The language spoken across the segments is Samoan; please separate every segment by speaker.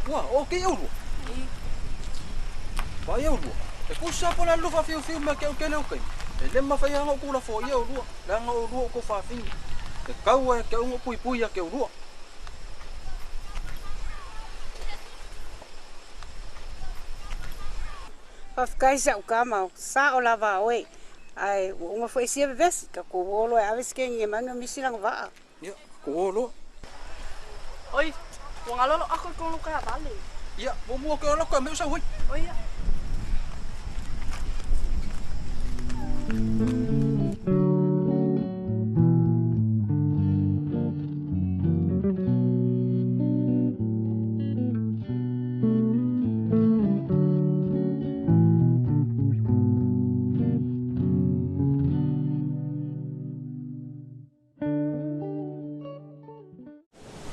Speaker 1: Ua, o ke ulua. Vai e ulua. E kusa po la lufa fiu fiu me ke ke le ukai. E le ma fai anga kula fo ia ulua. La nga ulua ko fa fini. E kau e ke ungo pui pui ia ke ulua.
Speaker 2: Faafetai sa'u tama, sa'o lava oe, ae ua uma foi sia vevesi, tatou o loa e ave se kegi e mai ona misi lana vaa.
Speaker 1: Ia, tatou o loa.
Speaker 3: Oi, ua galo lou ako i tonu kaavale.
Speaker 1: Ia, muamua ke ola koe me usau hoi.
Speaker 3: Oi ia.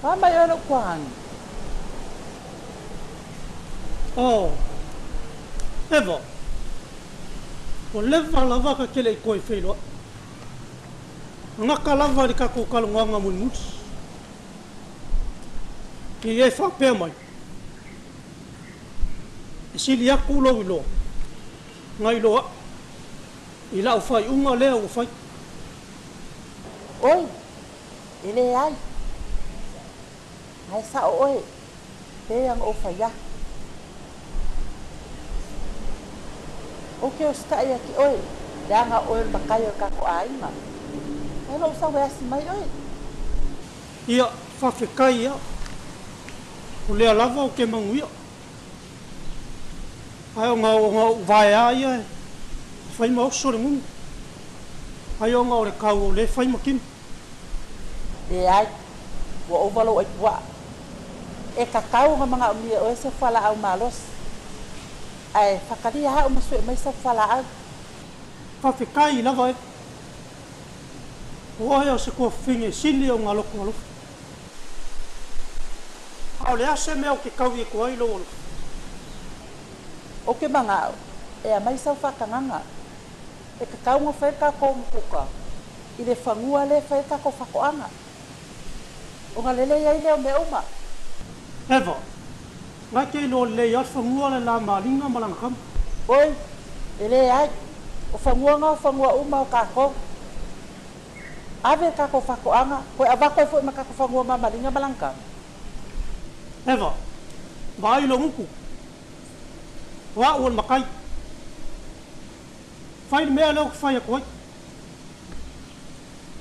Speaker 4: A mai oe lou kuaani.
Speaker 5: Oh, Eva, ua leva lava ka kele i koe feiloai. Gaka lava i le tatou talanoaga mulimuli. I e faapea mai, E sili atu lou iloa, nai lo aʻu, i lau faaiuga lea ua fai.
Speaker 4: Oi, e leai, ae sao oe, pei ona ou fai aku. Ou te ositaʻi ia te oe, leaga o oe o le matai o le tatou aiga. Ae lou sau e asi mai oe.
Speaker 5: Ia, faafetai ia. O lea lava ou te manuia. Ae ona ona ou vaea ia e fai ma oso le gugu. Ai ona o le kau o lea e fai ma kino.
Speaker 4: Leai, ua ova lou aipuaa. E tatau ona manaomia e oe se fualaau malosi. Ae fatalia au ma sue mai sau fualaau.
Speaker 5: Faafetai lava e. O oe o se tuafafine sili o nga loto alofa. A o le a se mea ou te taui atu ai lou alofa?
Speaker 4: Ou te manao e aumai sau faatagaga e tatau ona fai le tatou mukuka i le fanua lea e fai ai le tatou fatoaga, ona lelei ai lea o mea uma.
Speaker 5: Eva, Ngai te iloa lelei a le fanua le la Malinga ma lana tama.
Speaker 4: Oi, e leai, o fanua na o fanua uma o tatou. Ave le tatou fatoaga, toe avatu ai foi ma tatou fanua ma Malinga ma lana tama.
Speaker 5: Eva, Vaai lou gutu. O a'u o le matai. Fai le mea lea ou te fai atu ai.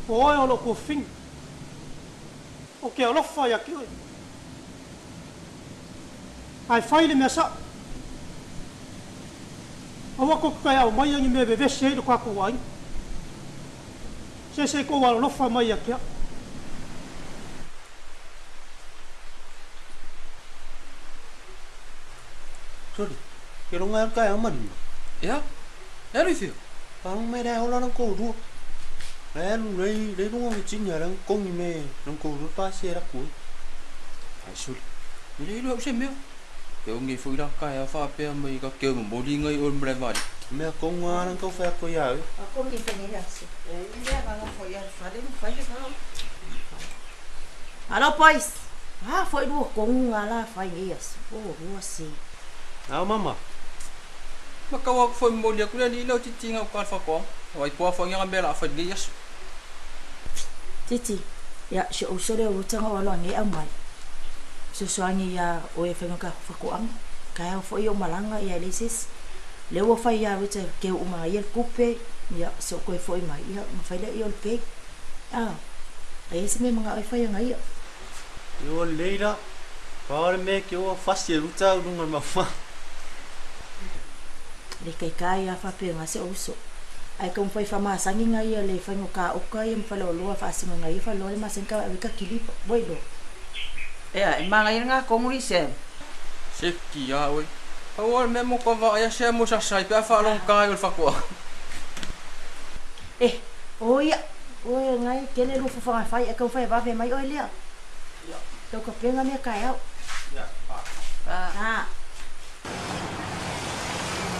Speaker 5: O oe o lou tuafafine. Ou te alofa ia te oe. Ae fai le mea sa'o. Aua tou te toe aumaia ni mea e vevesi ai lo tatou aiga. Se se i tou alolofa mai ia te a'u.
Speaker 6: Soli, ke longa e alu taeao ma lima.
Speaker 1: Ea, e alu i fea?
Speaker 6: Palo mai le ola lang kou lua. Le alu lei lei lunga Virginia lang kongi me lang kou lua pasi e laku e.
Speaker 1: Ai soli, e le iloa au se mea. Ke ongi foi la kaea faapea mai ka keu momoli ngai o le malae vaalele.
Speaker 6: Mea konga lang kau fai ako ia oe.
Speaker 7: Alo boys, a foi lua kongu nga la fai nei aso. Oh, lua si.
Speaker 6: Ao mama.
Speaker 1: Ma kau aku foi momoli aku le alii leo titi nga uka le faatoaga. Ai poa foi nga mea la fai nei aso.
Speaker 7: Titi, ia si ou uso lea o Ruta nga o alo anei au mai. Fesoasoani ia oe e fai ma ka faatoaga. Kaea foi ou malaga ia e leai se isi. Lea ua fai ia Ruta keu uma ia le tupe, ia se o toe foi mai, ia ona fai lea ia o le pay. A, a i ai se mea e manao ai fai ana ia.
Speaker 6: Io lelei la, pau le mea ke ua fasi e Ruta au lunga le maumau.
Speaker 7: Le kaikai a faapena se uso. Ae taumafai faamasani nga ia le faiga o kaoka ia ma faleoloa faasino nga ia faleoloa le masani ka ave ka kilipa. Ua iloa.
Speaker 8: Ea, e manaia lena tonu i Sam.
Speaker 1: Seki a oe. Pau lava le mea mo ka vaai a sea mo sasai pe a faalogogata ai o le fatoaga.
Speaker 7: Eh, o ia, oe ngai kele lua fofoga fai e taumafai e vave mai oe lea. Tau ka pega mea kaeao.
Speaker 6: Ia, pa.
Speaker 7: Pa.